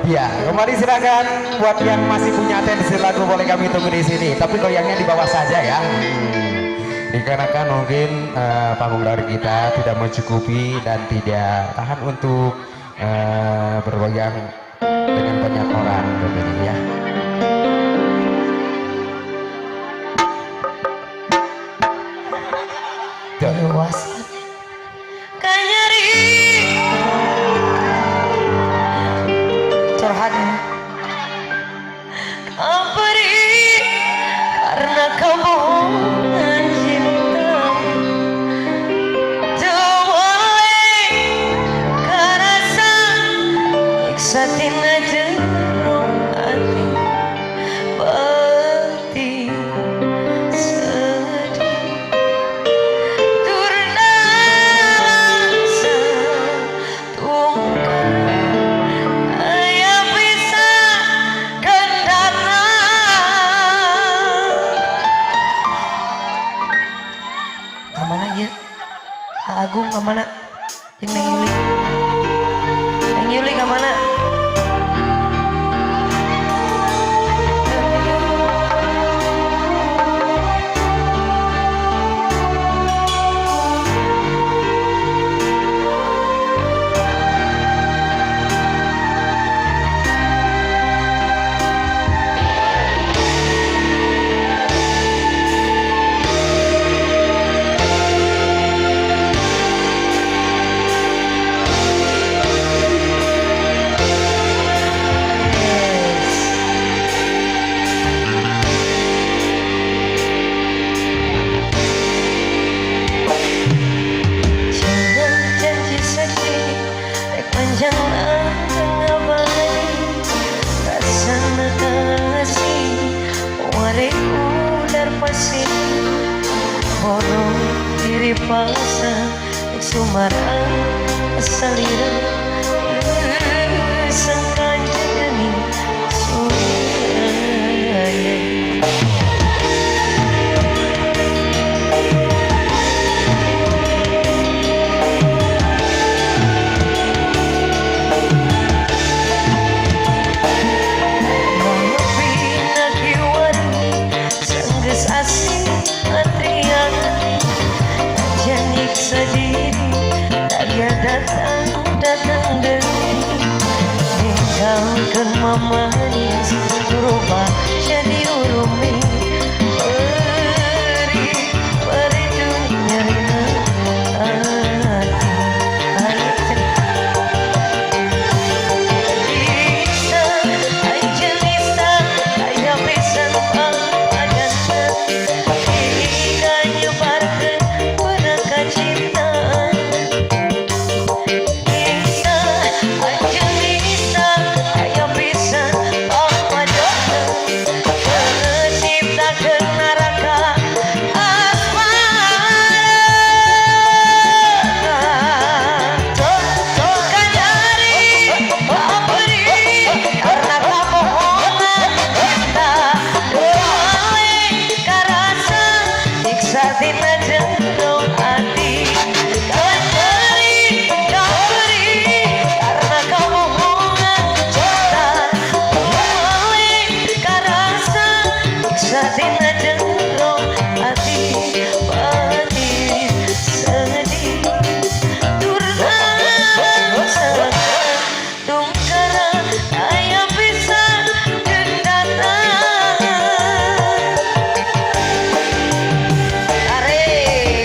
Ya, kembali silakan buat yang masih punya atensi lagu boleh kami tunggu di sini. Tapi goyangnya di bawah saja ya. Dikarenakan mungkin panggung dari kita tidak mencukupi dan tidak tahan untuk bergoyang dengan banyak orang tentunya ya. Luas. Kanyeri curhat ya. Kaberi karena kamu cinta boleh karasa nyiksa tina jero hati peti sedih tur nalangsa tungkara aya bisa kendana. Kamana ya? Agung kamana? Jeung Neng Yuli. Neng Yuli kamana? Yes. Jangan janji sedih, rek panjang langgeng abadi. Rasana kasih, ware udar pasti. Borong diri paksa, rek sumarang salira. Sangkan geuning suraya. Mangepina kiwari sanggeus asing antrian. Najan nyiksa diri daya datang datang deui. Ninggalkeun mamanis berubah jadi urumi. Perih perih nyerina hati. Bisa Angelisa aya pisan pangpadana. Hingga nyebarkeun berangkat cintaan. Bisa Angelisa aya pisan pangpadana. Ciptakeun neraka asmara. Kanyari kaberi karena kabohongan cinta. Boleh karasa nyiksa tina jero hati. Kanyari kaberi karena kabohongan cinta. Boleh karasa nyiksa tina jero hati. Pati sedih tur nalangsa tungkara aya pisan dendana. Tarik.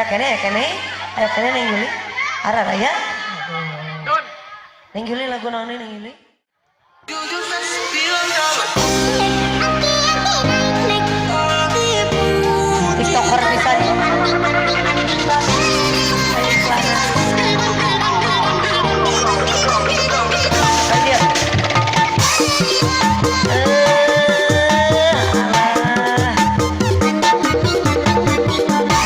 Aya keneh, aya keneh. Aya keneh, Neng Yuli. Ara raya. Neng Yuli, lagu naon Neng Yuli? TikToker bisa nih. Ayo, Clara. Ayo. Eh, alah. Alah.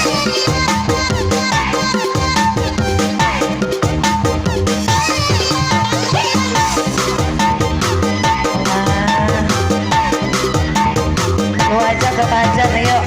Lu aja ke aja, ayo.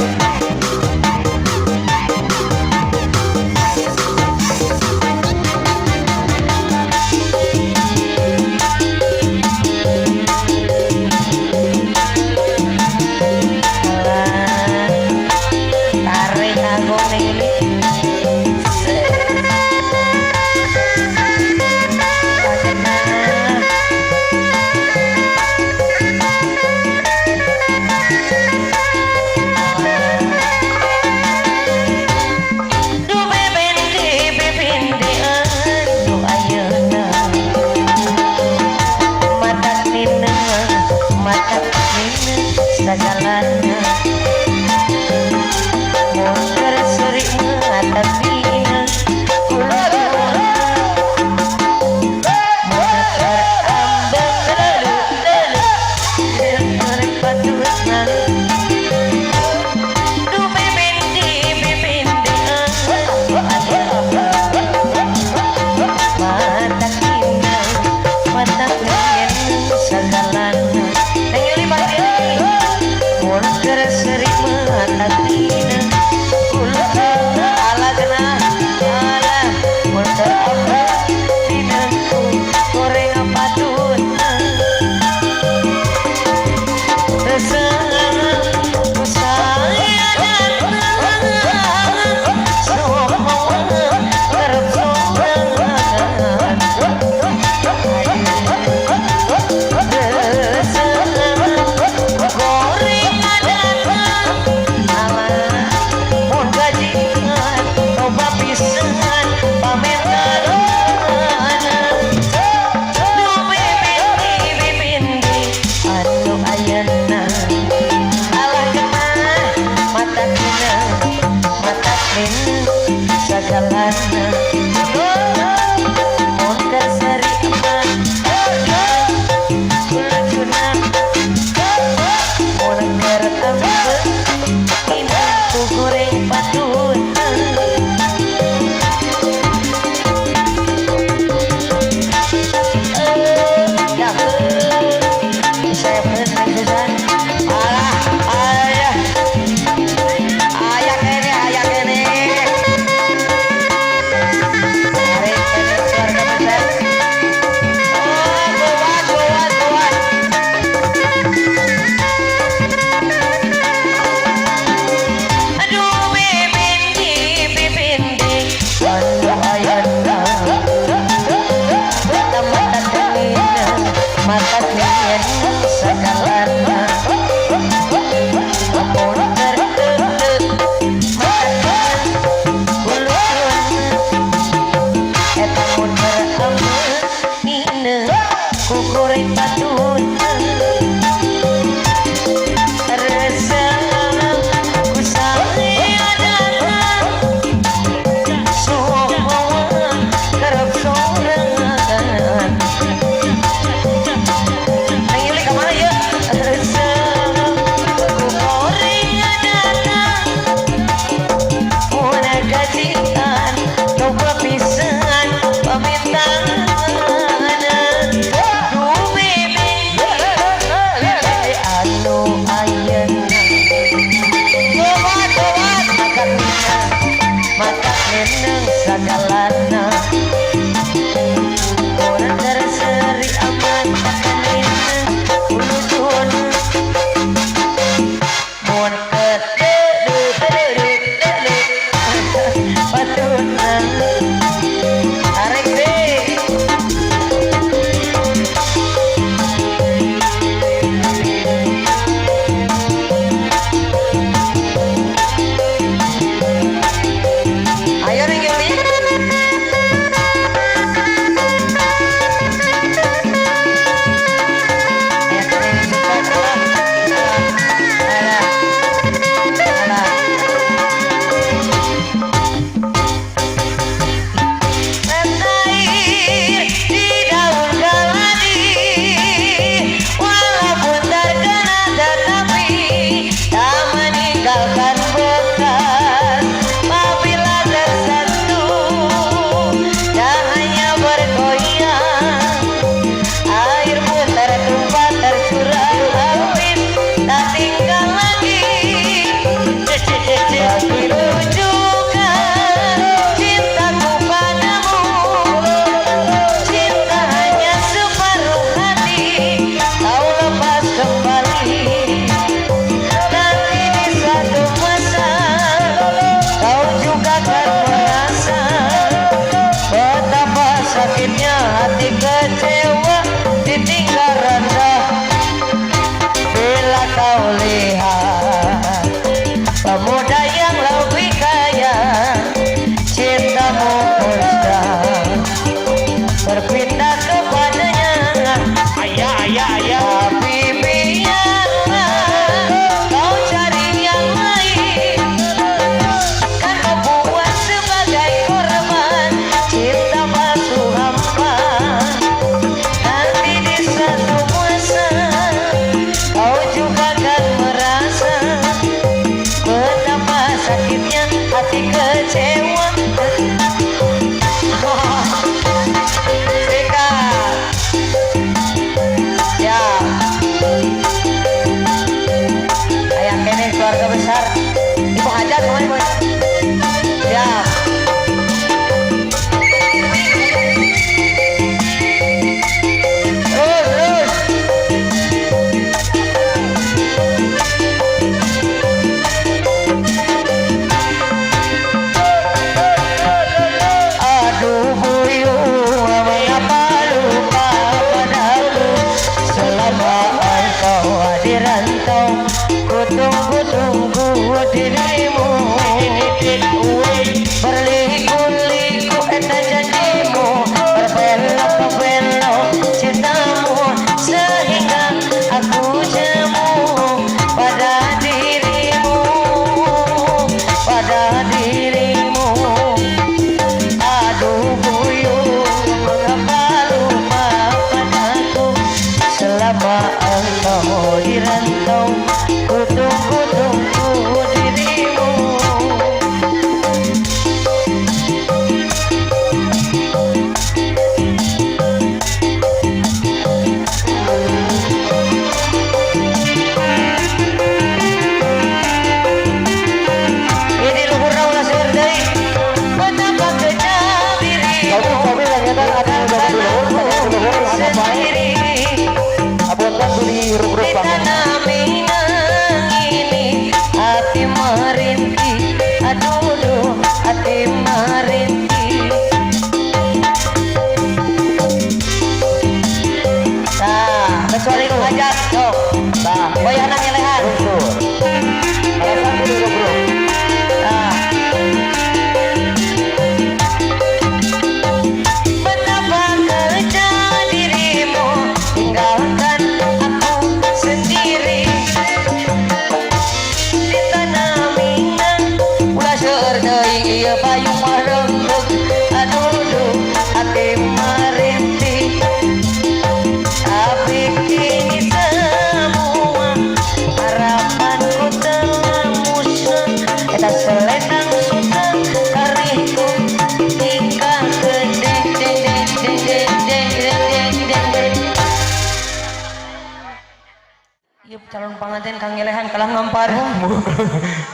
Ieu calon panganten kang ngelehan kalah ngampar.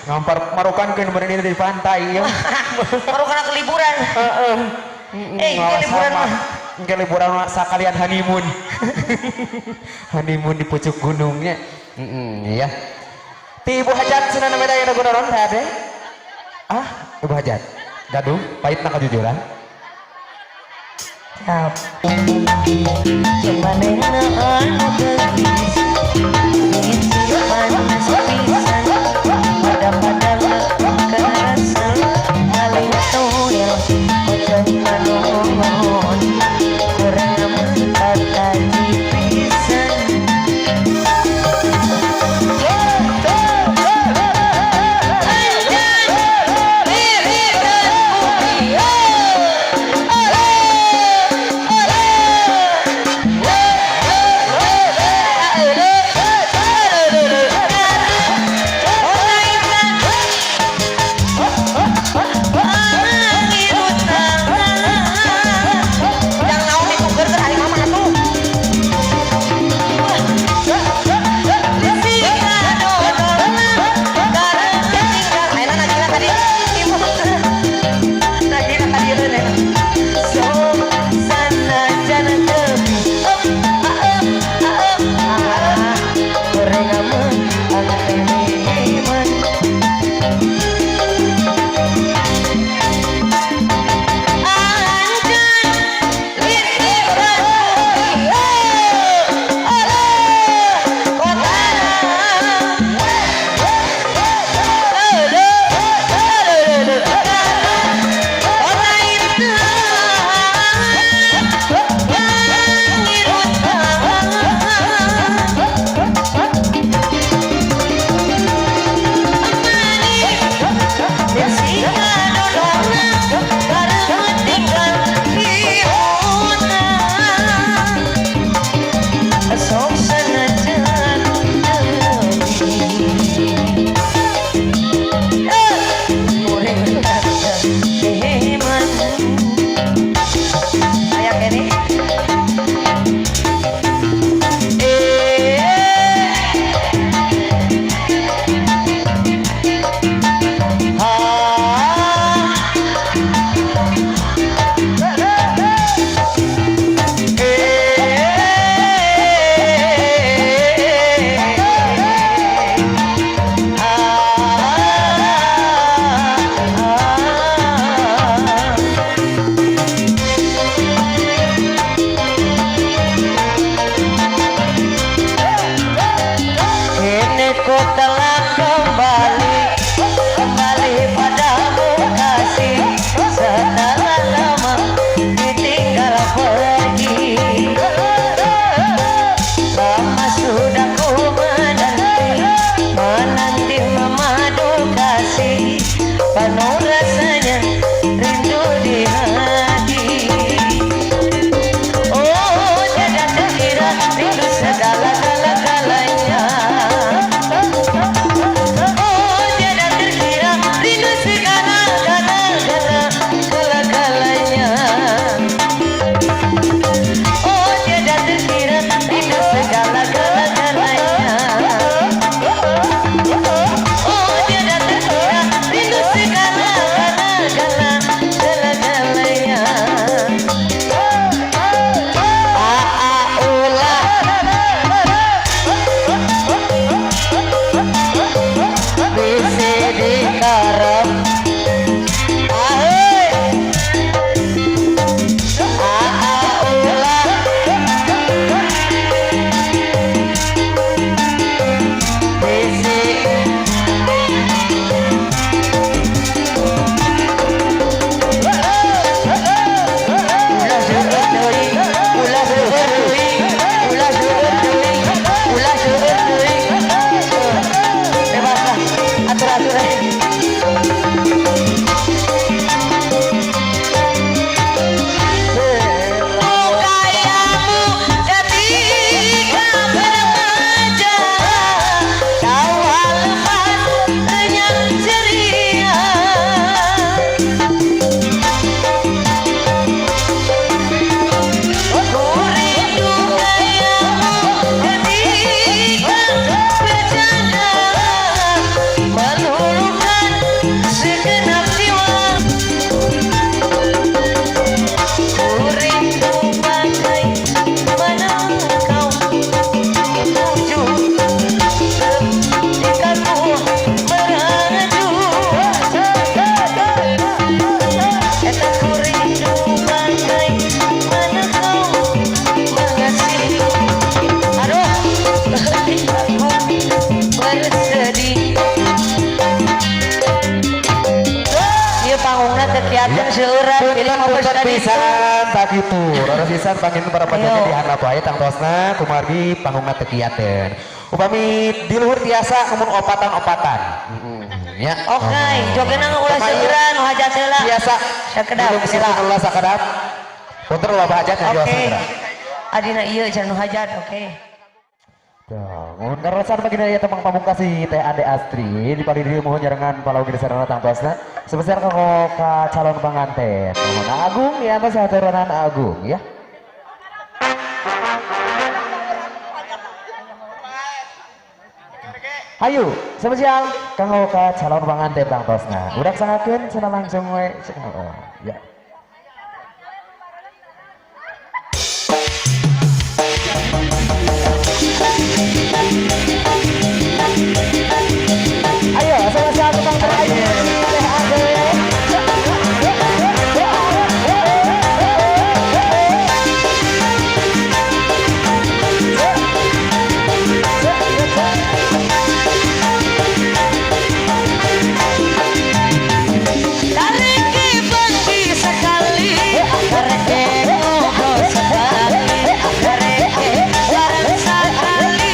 Ngampar marokankeun bener di pantai ya. Baru kana ke liburan. Heeh. Eh, ke liburan mah. Engke liburan mah sakalian honeymoon. Honeymoon di pucuk gunungnya. Heeh, ya. Ti Ibu Hajat cenah namanya aya lagu naon teh ade? Ah, Ibu Hajat. Gaduh, pahitna kajujuran. Siap. Manehna anu geulis, Ngisi panas pisan, pada-pada kerasa paling toel ocan panon kurang tataji pisan. pisan tak kitu. Raras pisan pangin para pajoget Ayo. Di handap wae tangtosna kumargi panggungna teu kiateun. Upami di luhur tiasa mun opatan-opatan. Ya. Oke, jogetna ulah Pemain. Seueuran nu hajat heula. Biasa. Sakedap. Belum sila ulah sakedap. Punten loba hajat nya Oke. segera. Adina ieu cenah nu hajat, oke. Tuh, mun karasan baginda ya temang pamungkasi Teh Ade Astri di pali diri mohon nyarengan palawigi sarana tangtosna sebesar kanggo ka calon panganten. Mohon Agung ya atas haturanan Agung ya. Ayo, spesial kanggo ka calon panganten tangtosna. Udah sangakeun cenah langsung we. Oh, ya. Ayo, sama-sama tukang terakhir Teh Ade. Kareke bangki sekali, kareke ngobrol sekali, kareke bareng sekali.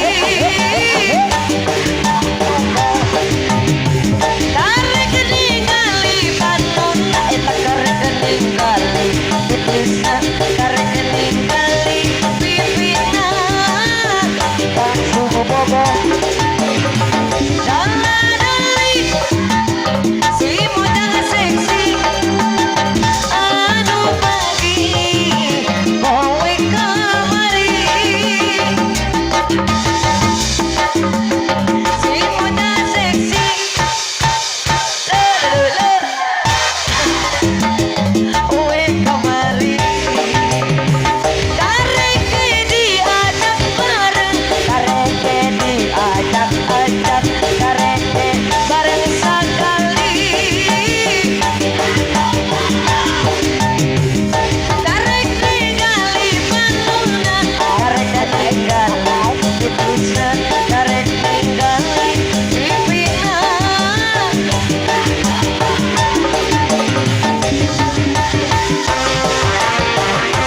Kareke ningali panonna eta kareke ningali iblisna, kareke ningali pipina. Langsung bobo. Dala-dali, si mojang seksi, anu pagi, kowe kamari. Si mojang seksi, le le le, kowe kamari. Kareke diajak bareng, kareke diajak-ajak, kareke bareng sekali. Karek ningali panonna, karek ningali iblisna, karek ningali pipina.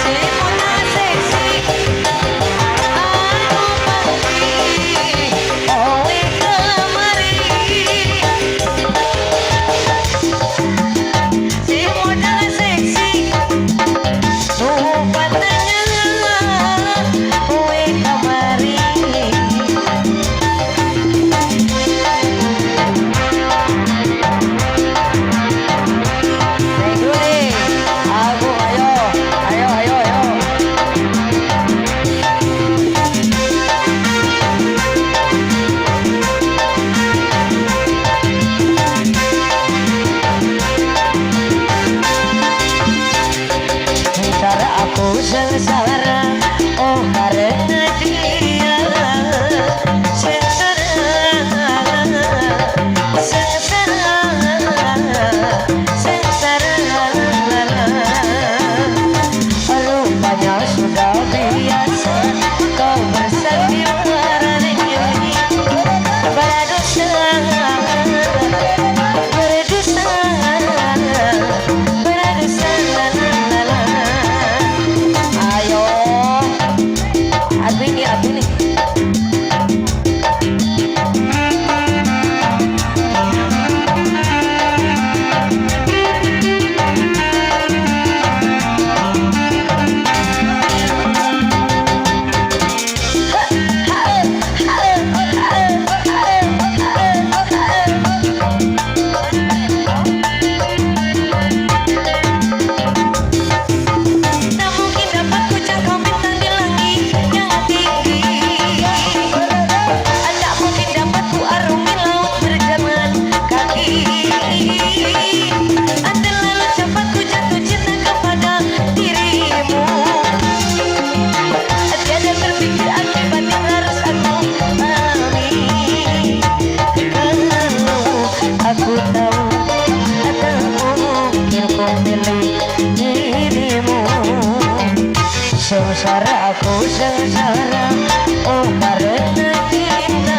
Si mona seksi, anu panggi, kowe kamari. Si mona seksi, nu patanya, kowe kamari. Thank you nih. Aku ayo, ayo, ayo, ayo. Sementara aku sengsara, oh karena dia. Sengsara, sengsara, sengsara. Rupanya sudah biasa kau bersandiwara dengan berdosa, berdosa, berdosa. Ayo, aku ini, aku ini. Tak mungkin dapat ku jangkau bintang di langit yang tinggi. Tak mungkin dapat ku arungi laut berjalan kaki. Terlalu cepat ku jatuh cinta kepada dirimu. Tiada terpikir akibat yang harus aku alami. Kalau aku tahu tak mungkin ku milik dirimu. Sengsara aku sengsara, oh karena cinta.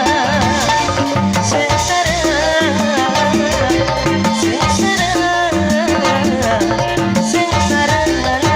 Sengsara, sengsara, sengsara.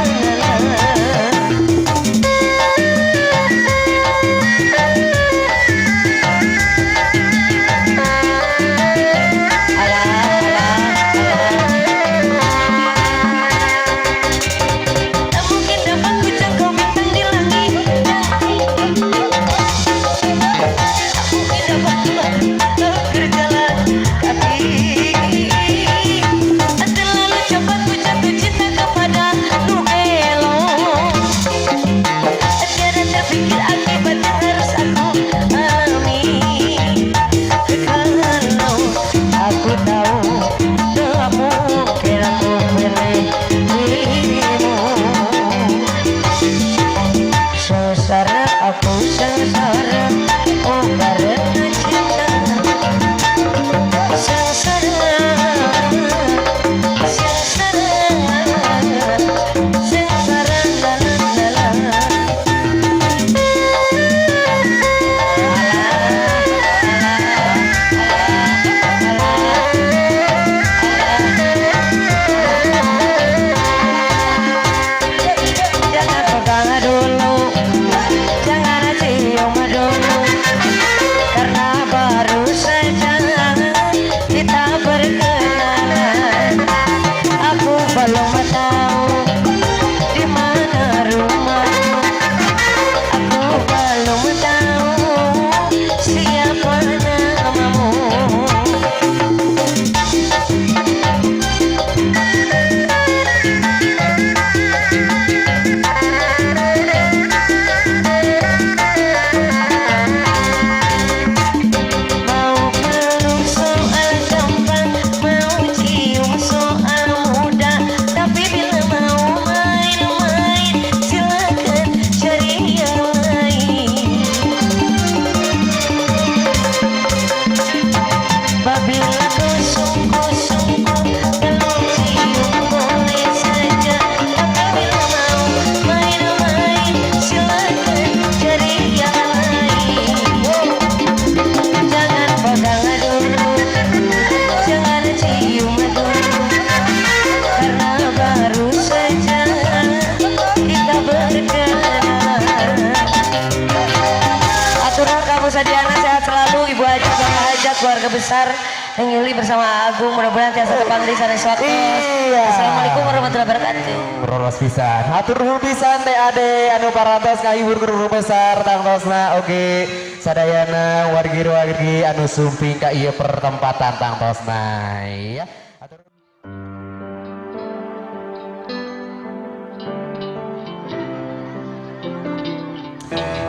keluarga besar Neng Yuli bersama Agung, mudah-mudahan tiasa tepang di sanes waktu. Iya. Assalamualaikum warahmatullahi wabarakatuh. Roros pisan. Hatur nuhun pisan Teh Ade anu parantos ngahibur guru besar tangtosna oge sadayana wargi-wargi anu sumping ka ieu pertempatan tangtosna ya. Hatur.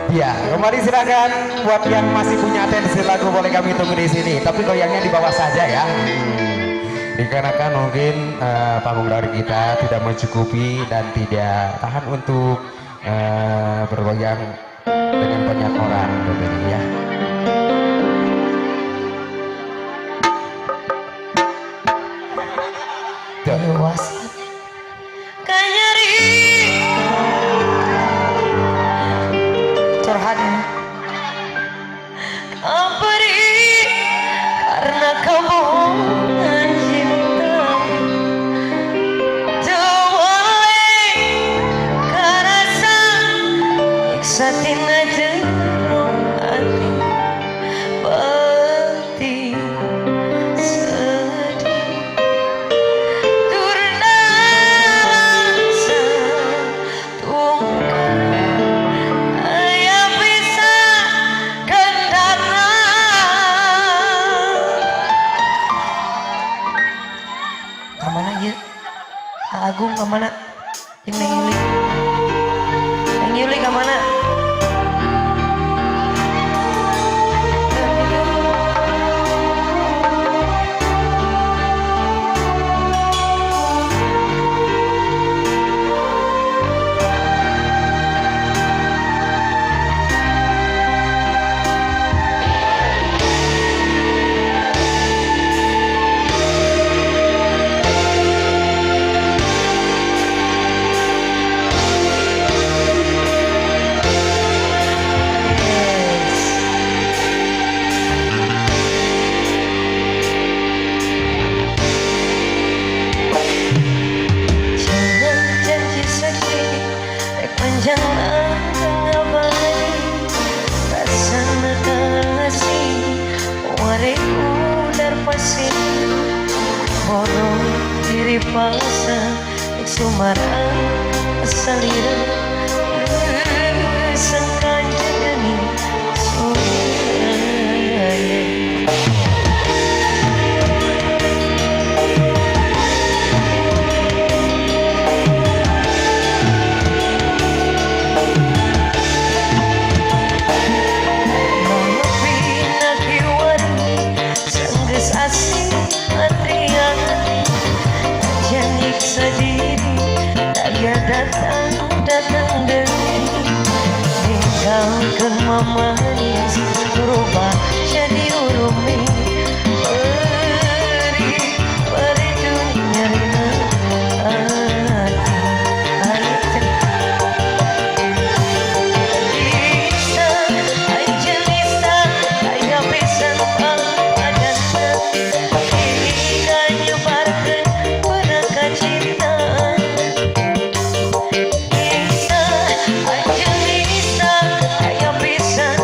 Ya, kembali silakan buat yang masih punya atensi lagu boleh kami tunggu di sini. Tapi goyangnya di bawah saja ya. Dikarenakan mungkin panggung dari kita tidak mencukupi dan tidak tahan untuk bergoyang dengan banyak orang tentunya ya. Luas. Kanyari curhat ya. Kaberi karena kamu cinta boleh karasa nyiksa tina jero hati peti sedih turna tungkar aya bisa kendana. Kamana ieu? Agung kamana? Jeung Neng Yuli. Neng Yuli kamana? Yes. Jangan janji sedih, rek panjang ngabadi. Rasana kasih, wareku dar pasir. Bodoh diri paksa, rek sumarang salira. Sangkan jagani suraya. Sanggeus asing antrian nyiksa diri daya datang datang deui ninggalkeun mamanis berubah jadi urumi perih perih dunia hati. Lisa, Angelisa, aya pisan pangpadana. Hingga nyebarkeun beraka cinta. Lisa, Angelisa, aya pisan.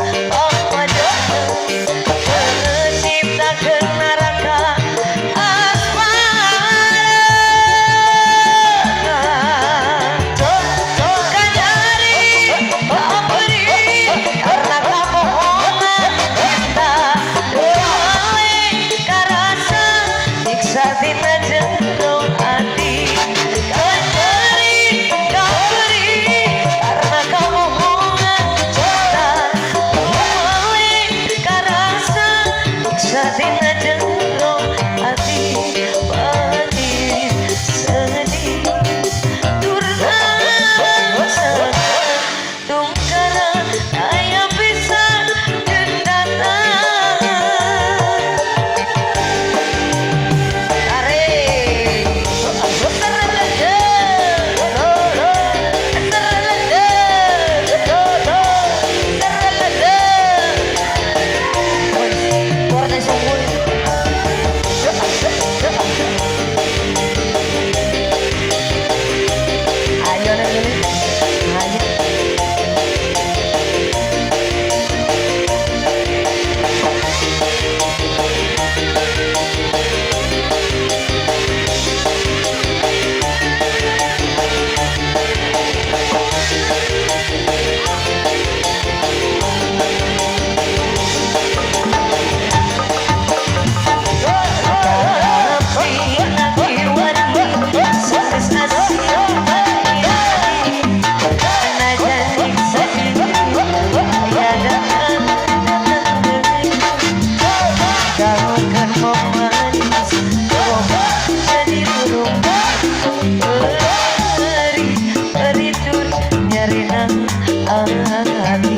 hati.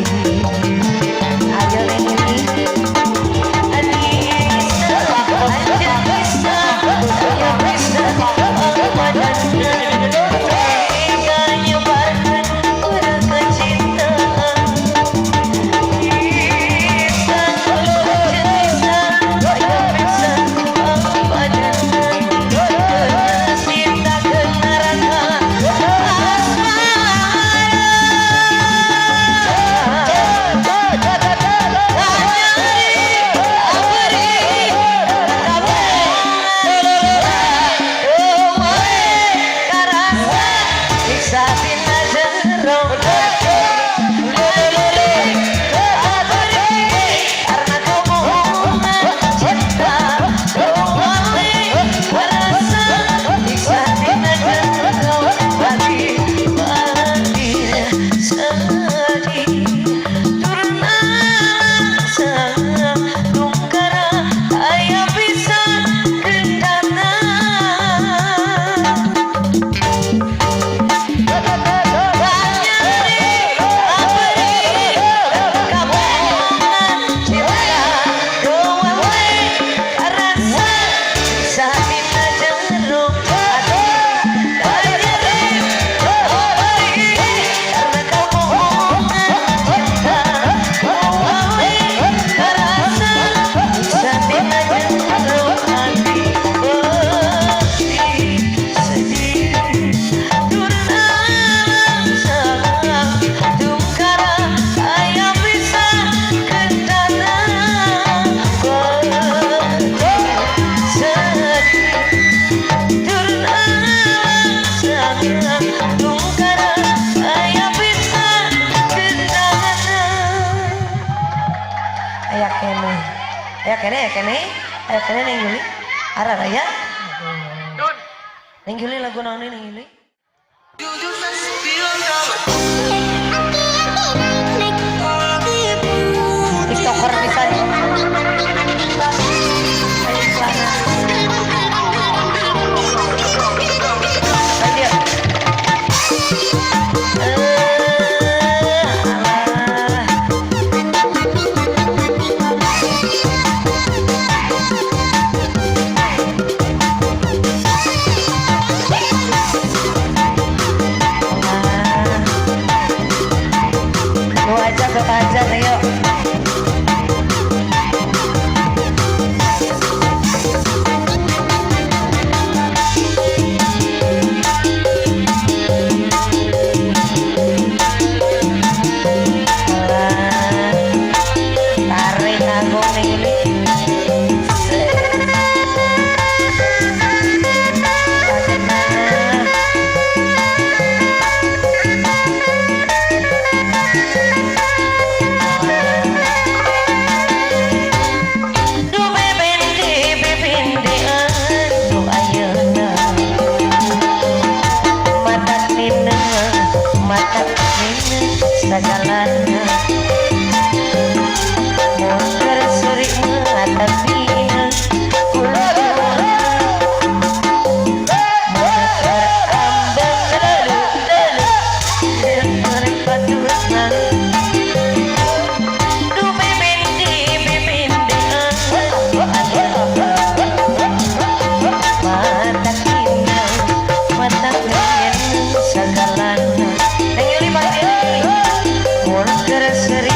Ayo Neng Yuli. Anissa, anjir bisa, ayo bisa, badanna. Tega nyebarkan urang kecintaan. Bisa, anjir bisa, ayo bisa, badanna. Cinta ke neraka asmara. Sedih turun asa tungkara aya pisan gendana. Banyari abri kabohongan cinta doa we karasa satina jero hati. Banyari abri karena kabohongan cinta doa we karasa satina jero hati. Pedih sedih turun asa tungkara aya pisan gendana. Pedih sedih turun asa tungkara aya pisan gendana. Aya keneh, aya keneh, aya keneh, aya keneh. Neng Yuli arah raya. Neng Yuli, lagu naon nih, Neng Yuli? Tiktoker pisan. Ayo, Clara. Lanjut. Eh, alah. Ah. Lu aja ke aja, ayo. Alah. Tarik aku, Neng Yuli. Set. Nah. Duh bebende bebende anu ayeuna matak nina, matak nina sagalana. Mun keur seuri mata bina kuluna, mun keur ambek lelu lelu keur baturna. Duh bebende bebende anu ayeuna matak nina, matak nina sagalana. Neng Yuli, panggil Neng Yuli. Mun keur seuri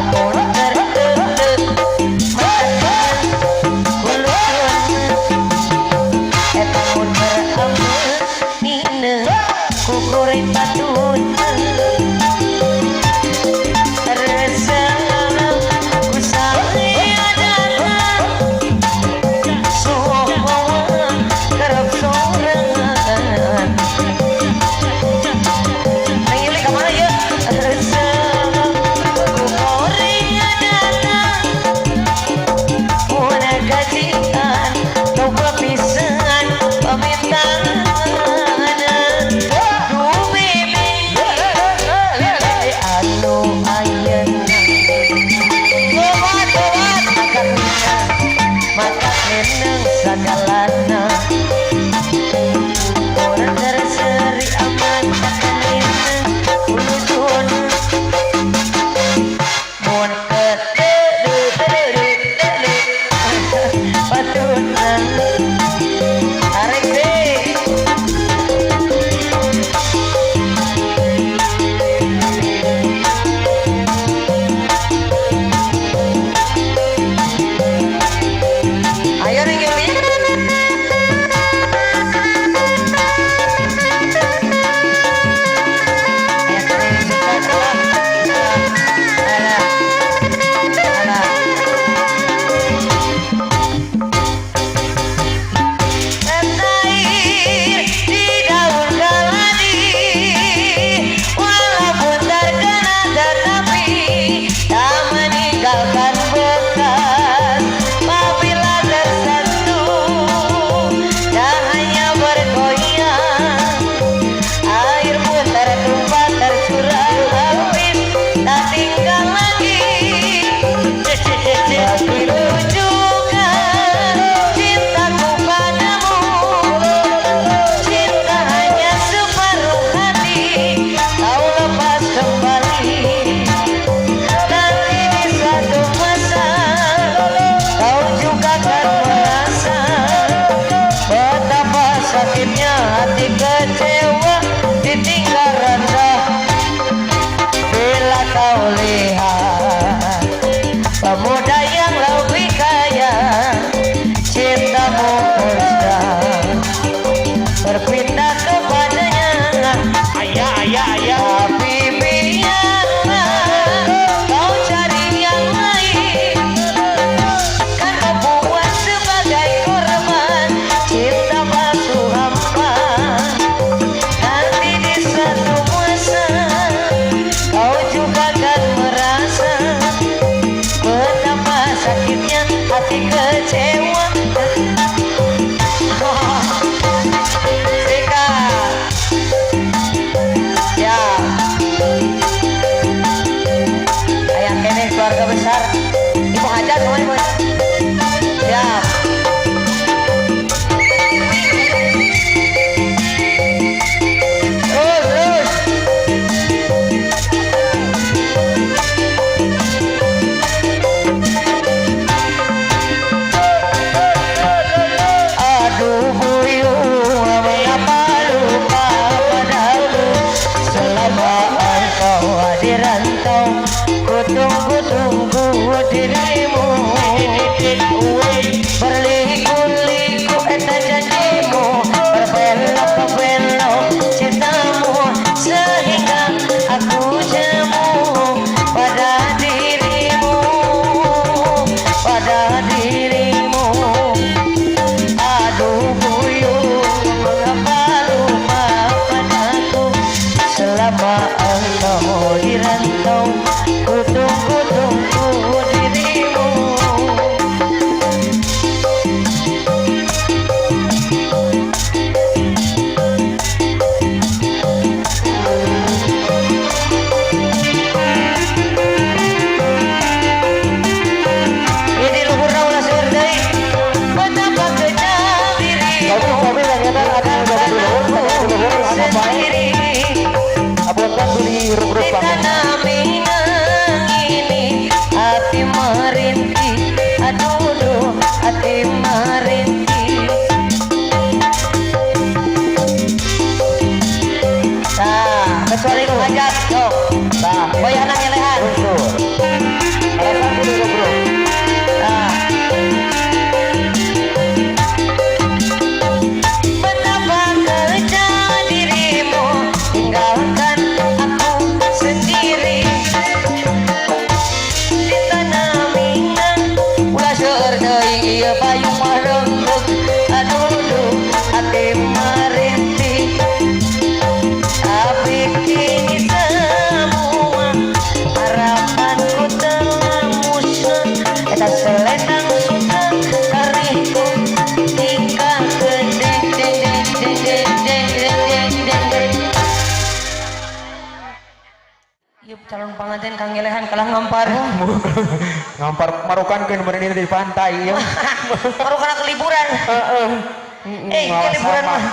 Amun terteuleuh mata kulutun eta mun berameun nina ku goreng patuna resep ku sayadana sohowa kerep sorangan. Neng Yuli kemana ya? Resep ku goreng adana mun gajian loba pisan pamintaan duh bibi anu ayeuna tobat maka neneng sagalana orang terseri amat neneng kulutun mun patuna arek deh. Ayo Neng Yuli. Ayo keren sukses alah alah alah air di daun keladi walaupun terkena tetapi tak meninggalkan bekas apabila tersentuh dan hanya bergoyang air pun tertumpah tercurah habis tak tinggal lagi. Begitu juga cintaku padamu, cinta hanya separuh hati, kau lepas kembali. Nanti di suatu masa kau juga akan merasa betapa sakitnya hati kecewa ditinggal rendah. Bila kau lihat pemuda yang lebih kaya, cintamu sudah berpindah kepadanya. Ayah, ayah, ayah. Tapi biarlah kau cari yang lain, kan kau buat sebagai korban cinta palsu hampa. Nanti di suatu masa kau juga akan merasa betapa sakitnya hati kecewa. Sikat. Ya. Ayah kene keluarga besar. Ibu hajat sama ibu. Siap. Terus, terus. Aduh buyung, mengapa lupa padaku selama engkau di rantau, ku tunggu-tunggu dirimu. Berliku-liku eta janjimu, berbelok-belok cintamu, sehingga aku jemu pada dirimu, pada dirimu. Aduh buyung, mengapa lupa padaku selama engkau di rantau, ku tunggu-tunggu. Panganten kangelehan kalah ngampar. Ngampar marukan ke nomor ini di pantai ya. Marukan ke liburan. Heeh. Eh, ke liburan mah.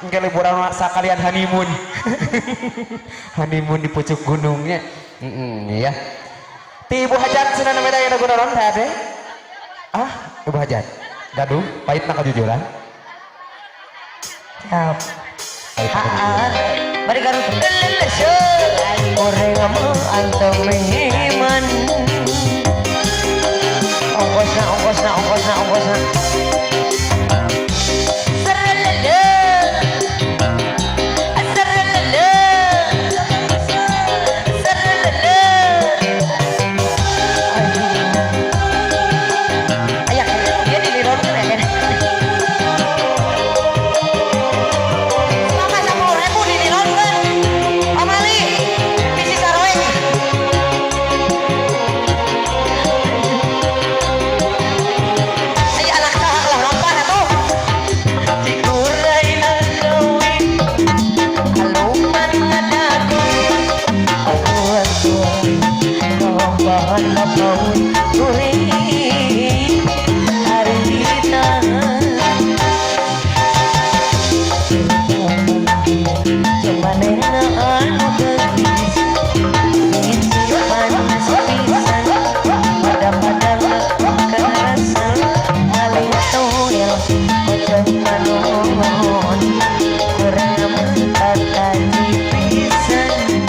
Ke liburan mah sakalian honeymoon. Honeymoon di pucuk gunungnya. Heeh ya. Ti Ibu Hajat cenah namanya aya lagu naon teh ade? Ah, Ibu Hajat. Gaduh, pahitna kajujuran. Siap. Pahitna kajujuran. Bari garut. Goreng mah anteng iman. Ongkosna, ongkosna, ongkosna, ongkosna. Serelele. Serelele. Serelele. Aya, dia dilironkeun ya. Mama 10.000 dilironkeun. Om Ali, bisi saroek. Aya anak saha lah ngampar atuh. Cikuray na gawin, aluman ngadagu. Aku aku kuring harita. Cumanehna anu geulis, panas pisan, pada-pada kerasa maling toel pocong panon kurang tataji pisan.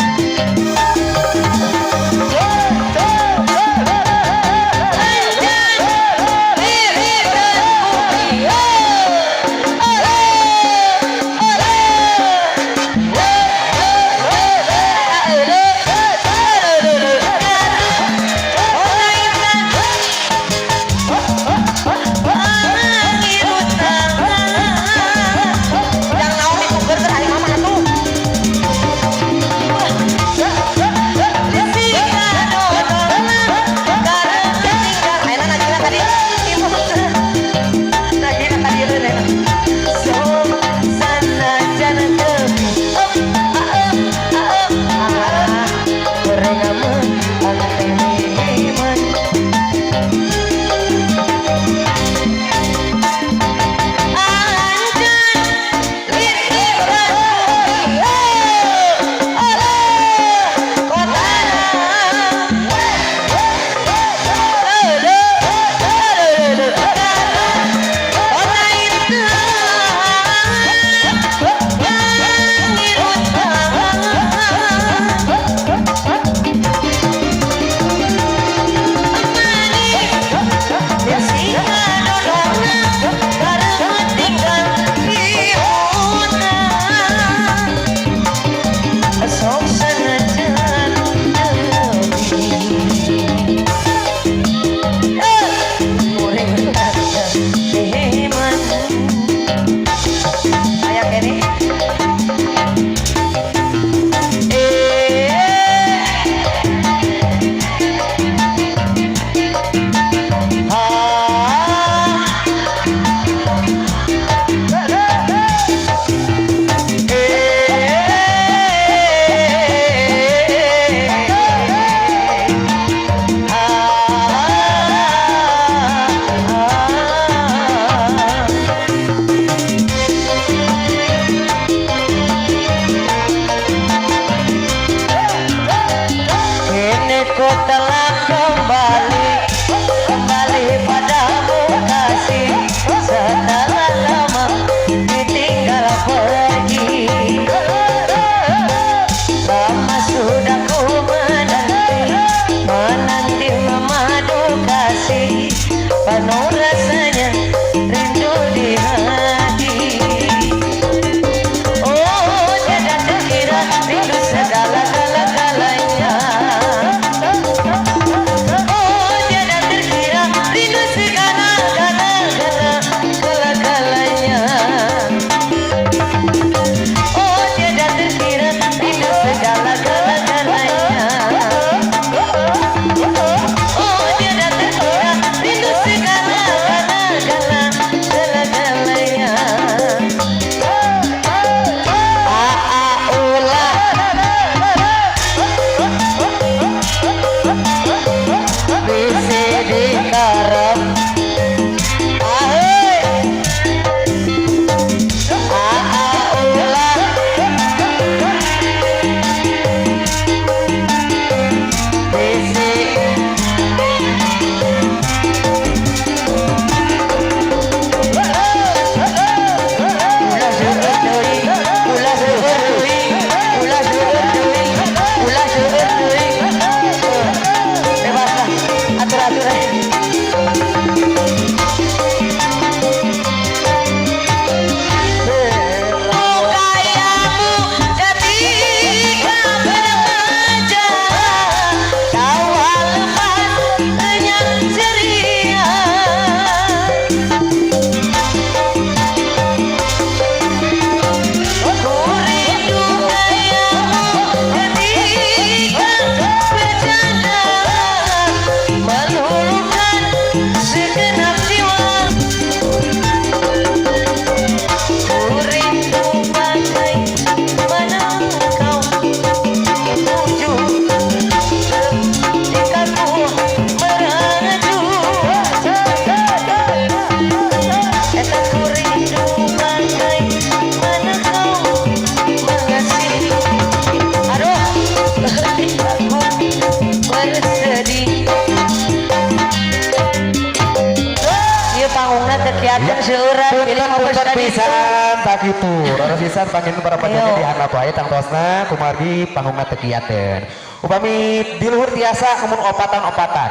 pisan tak kitu. Raras pisan pangin para pajoget Ayo. di handap wae tangtosna kumargi panggungna teu kiateun. Upami di luhur tiasa mun opatan-opatan.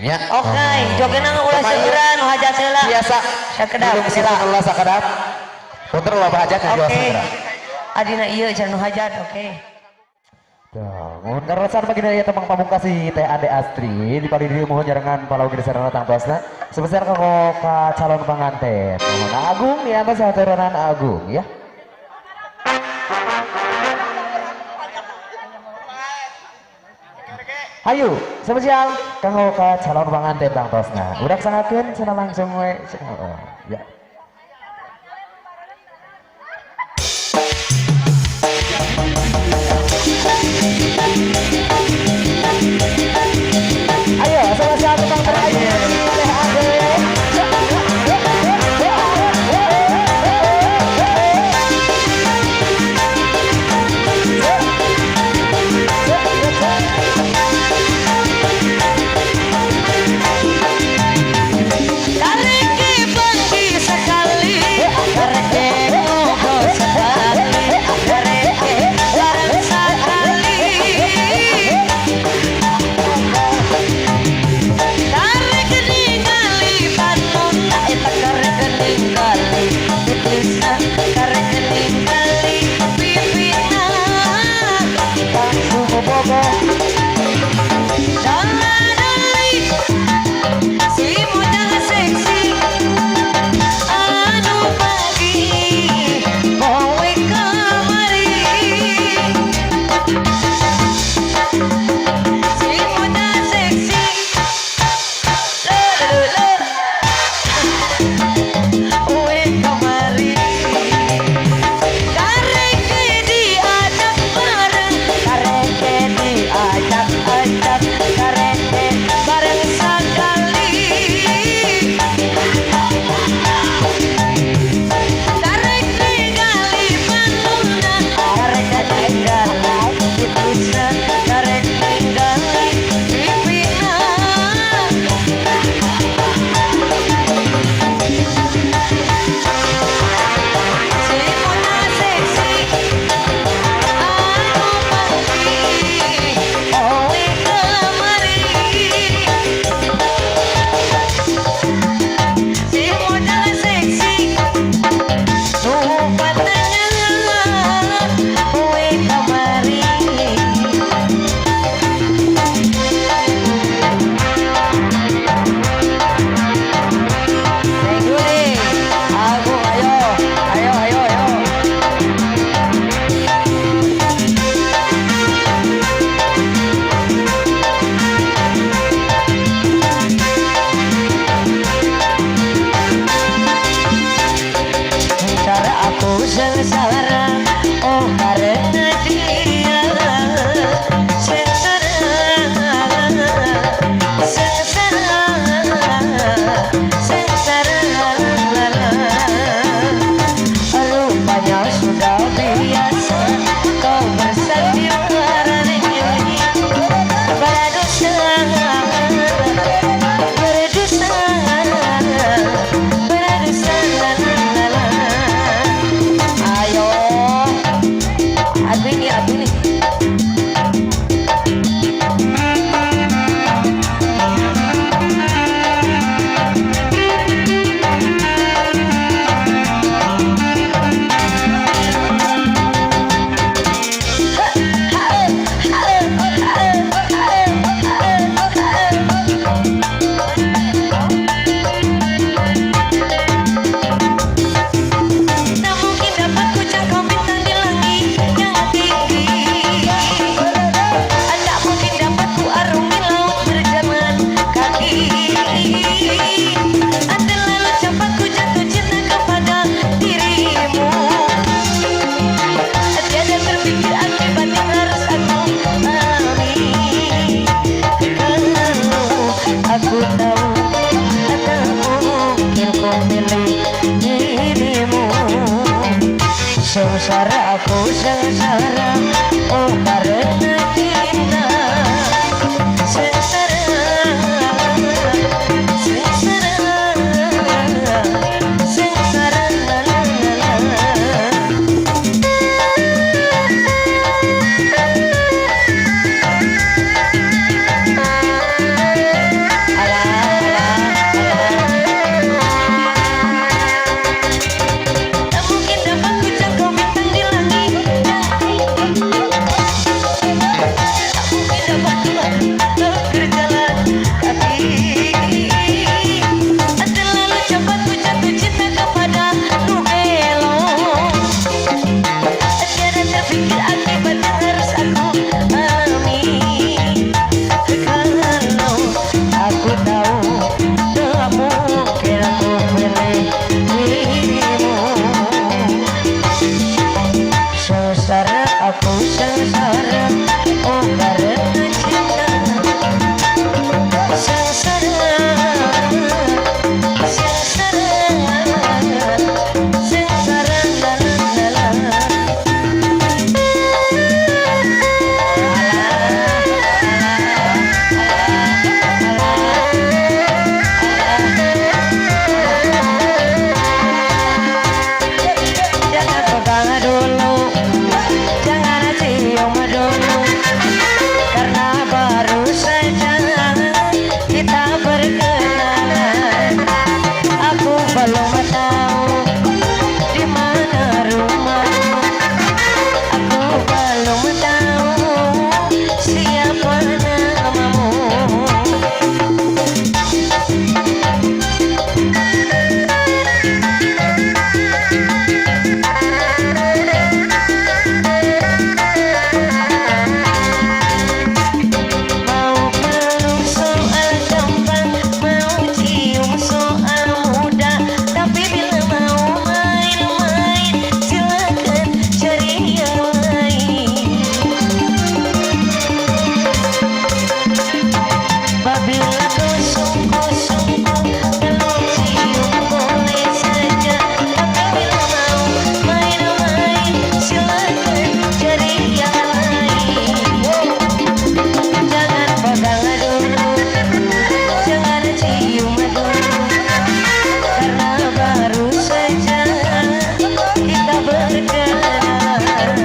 Ya. Oke, jogena ulah Pemain. seueuran nu hajat heula. Biasa. Sakedap. Belum sila heula sakedap. Punten loba hajat ngajual Oke. segera. Adina ieu cenah nu hajat, oke. Tuh, mohon karosan bagi dari tembang pamungkas Teh Ade Astri di pali diri mohon jarangan palawagi sarana tangtosna sebesar kanggo ka calon panganten. Mohon Agung di atas haturanan Agung ya. Ayo, spesial kanggo ka calon panganten tangtosna. Urang sangakeun cenah langsung we. Oh, ya. Ayo, spesial tembang terakhir Teh Ade. Kareke panggi sekali, kareke ngobrol sekali, kareke bareng sekali. Kareke ningali panonna eta kareke ningali iblisna, kareke ningali pipina. Langsung bobo. Dala-dali, si mujang seksi, anu pagi, poe kamari. Si mujang seksi, le le le, poe kamari. Kareke diajak bareng, kareke diajak-ajak, kareke bareng sekali. Karek ningali panonna, karek ningali iblisna, karek ningali pipina. Si muna seksi, anu panggi, owe kamari. Si muna seksi, nu patengah, owe kamari. Thank you nih. Agung, ayo, ayo, ayo, ayo. Sementara aku sengsara, oh karena dia. Sengsara, sengsara, sengsara. Rupanya sudah biasa kau bersandiwara ini. Berdosa, berdosa, berdosa. Ayo, aku ini, aku ini. Tak mungkin dapat ku jangkau bintang di langit yang tinggi. Tak mungkin dapat ku arungi laut berjalan kaki. Terlalu cepat ku jatuh cinta kepada dirimu. Tiada terpikir akibat yang harus aku alami. Kalau aku tahu, tak mungkin ku milih dirimu. Sengsara aku sengsara, oh karena cinta. Sengsara, sengsara, sengsara. Sungguh-sungguh, kalau cium boleh saja. Tapi bila mau main-main, silakan cari yang lain. Jangan pegang dulu, jangan cium dulu, karena baru saja kita berkenalan.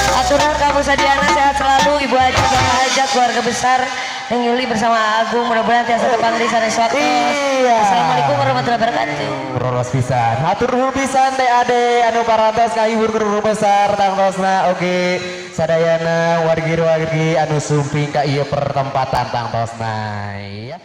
Hatur nuhun ka Bu Sadiana, sehat selalu, Ibu Haji, Bapak Haja, keluarga besar Neng Yuli bersama Agung, mudah-mudahan tiasa tepang di sanes waktu. Iya. Assalamualaikum warahmatullahi wabarakatuh. Roros pisan. Hatur nuhun pisan Teh Ade anu parantos ngahibur guru besar tangtosna, oke sadayana wargi-wargi anu sumping ka ieu pertempatan tangtosna ya.